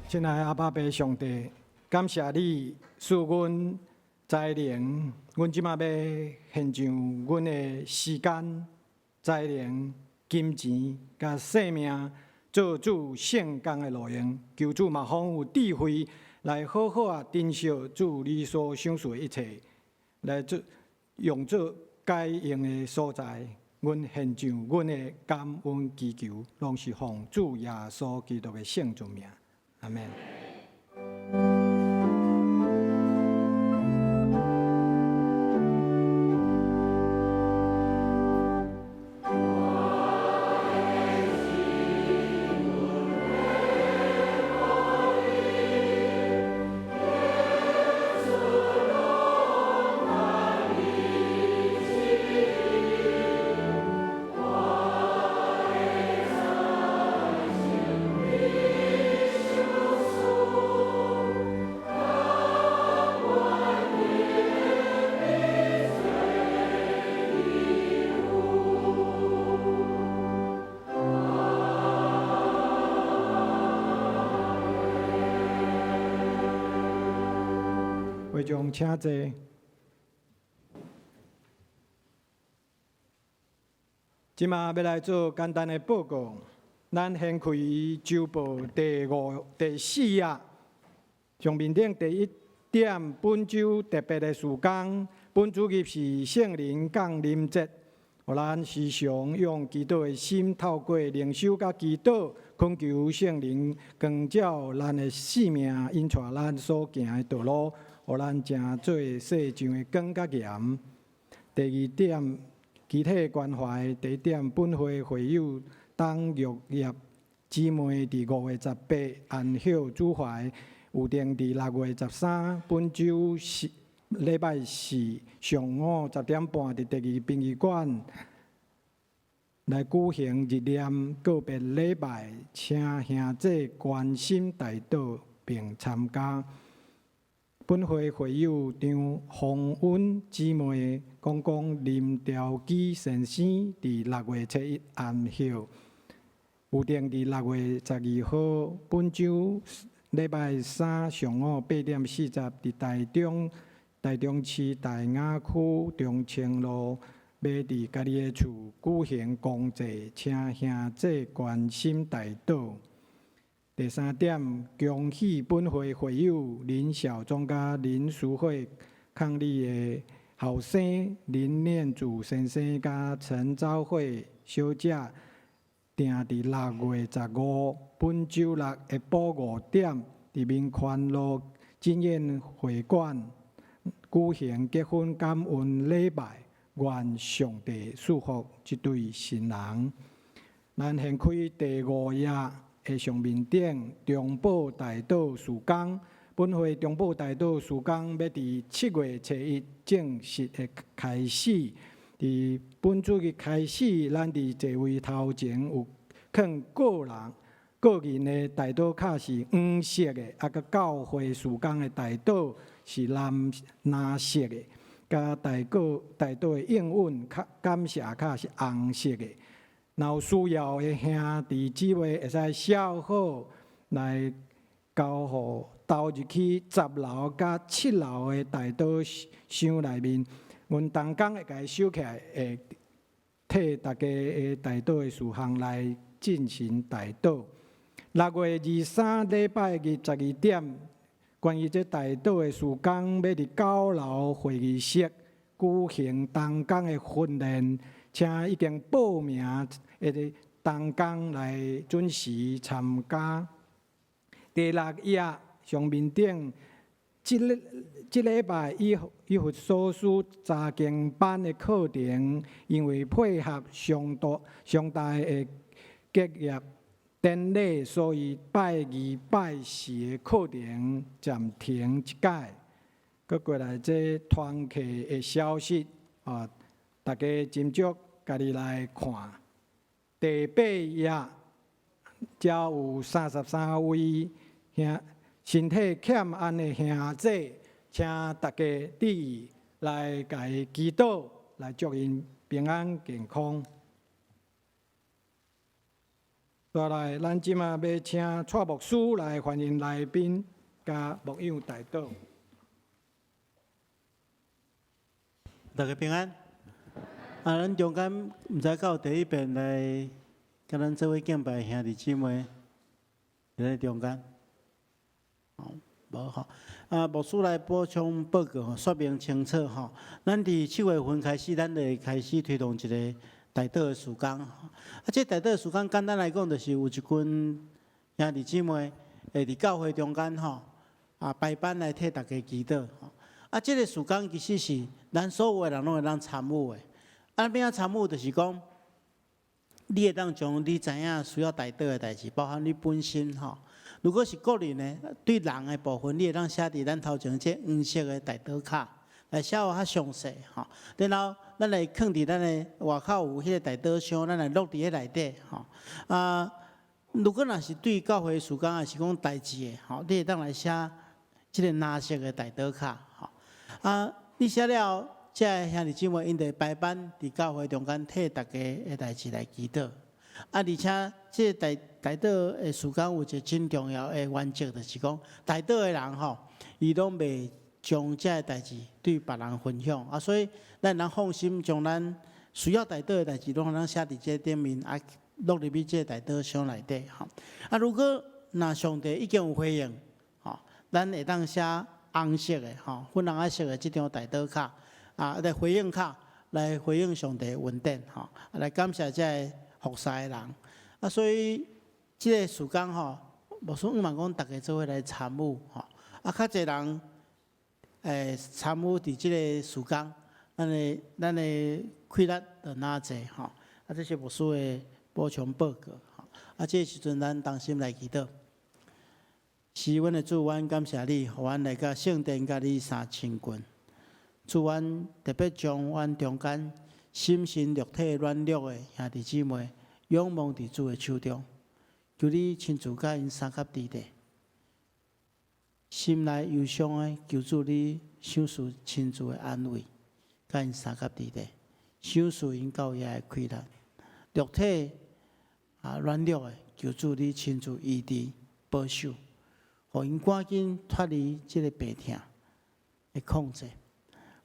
親愛阿爸父上帝，感謝你賜阮才能，阮這馬欲獻上阮的時間、才能、金錢佮性命，做主聖工的路用。求主嘛，予阮有智慧來好好仔珍惜主你所賞賜的一切，來做用做該用的所在。阮獻上阮的感恩祈求，攏是奉主耶穌基督的聖尊名。阿們。會眾請坐。這馬欲來做簡單的報告。咱掀開週報第五、第四頁，上面頂第一點，本週特別的事工，本主日是聖靈降臨節，予咱時常用祈禱的心，透過靈修佮祈禱，懇求聖靈光照咱的生命，引帶咱所行的道路，予咱成做世上的光佮鹽。第二點，肢體關懷。第一點，本會會友董玉葉姊妹佇5月18安息主懷，有定佇6月13，本週四禮拜四上午10點半，佇第二殯儀館來舉行日念告別禮拜，請兄姊關心代禱並參加。本會會友張鳳溫姊妹公公林兆基先生佇6月7日安息，有定佇6月12號本週禮拜三上午8點40，佇台中台中市大雅區中清路，欲佇家己的厝舉行公祭，請兄姊關心代禱。第三點，恭喜本會會友林小忠佮林淑慧伉儷的後生林念祖先生佮陳昭慧小姐，訂佇6月15本週六下晡5點，佇民權路錦宴會館舉行結婚感恩禮拜，願上帝賜福這對新人。咱掀開第五頁的上面頂中保代禱事工，本會中保代禱事工欲佇7月初一正式的開始。佇本主日開始，咱佇座位頭前有囥個人個人的代禱卡是黃色的，啊，佮教會事工的代禱是藍藍色的，佮代禱代禱的應允卡感謝卡是紅色的。若有需要的兄弟姊妹，會使寫好來交予投入去十樓佮七樓的代禱箱內面，阮同工會共伊收起來，會替大家的代禱的事項來進行代禱。6月23禮拜日12點，關於這代禱的事工，欲佇九樓會議室舉行同工的訓練。請已經報名的同工來準時參加。第六頁上面頂，這這禮拜以以弗所書查經班的課程，因為配合上大上大的結業典禮，所以拜二拜四的課程暫停一擺。閣過來這團契的消息啊，大家斟酌家己來看。第八頁，遮有33位兄身體欠安的兄姊，請大家注意來共伊祈禱，來祝𪜶平安健康。紲來，咱這馬欲請蔡牧師來歡迎來賓佮牧養代禱。大家平安。啊，咱中間毋知敢有第一遍來佮咱做伙敬拜的兄弟姊妹，佇咧中間。哦，無吼。啊，牧師來補充報告吼，說明清楚吼。咱佇7月份開始，咱就會開始推動一个代禱的事工。啊，這代禱的事工簡單來講，就是有一群兄弟姊妹會佇教會中間吼，啊排班來替大家祈禱。啊，這个事工其實是咱所有的人攏會當參與的。啊，欲按怎參與，就是講，你會當將你知影需要代禱的代誌，包含你本身吼。如果是個人的，對人的部分，你會當寫佇咱頭前這黃色的代禱卡，來寫予較詳細吼。然後咱來囥佇咱的外口有彼个代禱箱，咱來落佇彼內底吼。啊，如果若是對教會事工，抑是講代誌的吼，你會當來寫這个藍色的代禱卡吼。啊，你寫了，這个兄弟姊妹𪜶就會排班佇教會中間替大家的代誌來祈禱。啊，而且這个代禱的事工有一个真重要的原則，就是講代禱的人吼，伊攏袂將這个代誌對別人分享。啊，所以咱會當放心將咱需要代禱的代誌，攏通寫佇這頂面，啊，落入去這个代禱箱內底吼。啊，如果若上帝已經有回應，吼，咱會當寫紅色的吼，粉紅色的這張代禱卡，啊，來回應卡，來回應上帝的恩典吼，啊，來感謝這个服侍的人。啊，所以這个事工吼，牧師向望講，大家做伙來參與吼。啊，較濟人參與佇這个事工，咱的氣力就若濟吼。啊，這是牧師的補充報告吼。啊，這个時陣咱同心來祈禱。是阮的主，阮感謝你，予阮來到聖殿，佮你相親近。主，阮特別將阮中間心神肉體軟弱的兄弟姊妹，仰望佇主的手中，求你親自佮𪜶相佮佇咧。心內憂傷的，求主你賞賜親自的安慰，佮𪜶相佮佇咧，賞賜𪜶到遐的氣力。肉體啊軟弱的，求主你親自醫治保守，予𪜶趕緊脫離這个病痛的控制。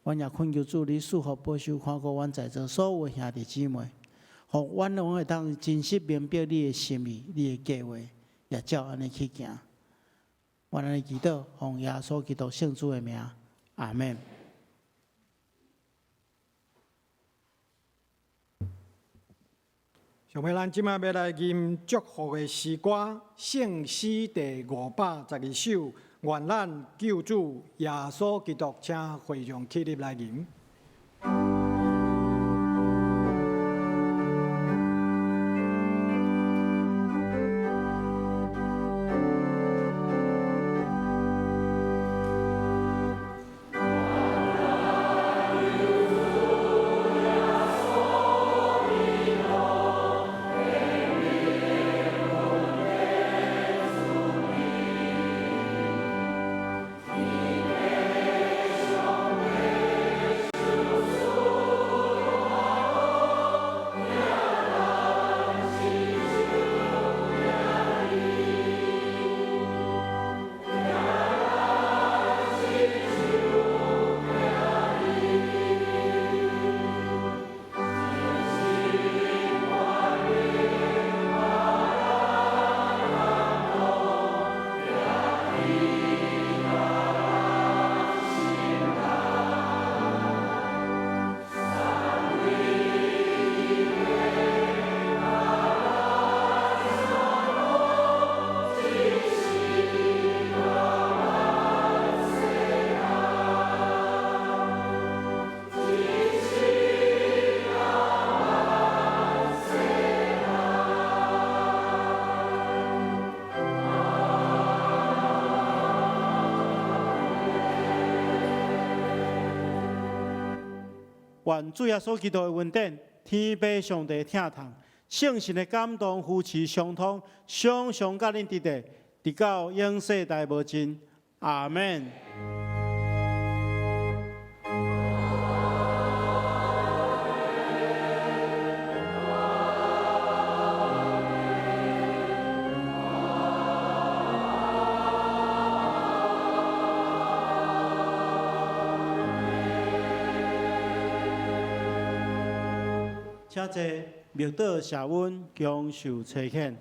阮也懇求主你賜福保守看顧阮在座所有的兄弟姊妹，予阮攏會當真實明白你的心意、你的計劃，也照按呢去行。阮按呢祈禱，奉耶穌基督聖主的名，阿們。上尾，咱這馬欲來吟祝福的詩歌《聖詩》第512首，願咱救主耶穌基督，請會眾起立來吟。願主耶穌基督的恩典、天父上帝的疼痛、聖神的感動、扶持、相通，常常佮恁佇咧，直到永世代無盡。阿們。請坐，默禱謝恩，享受差遣。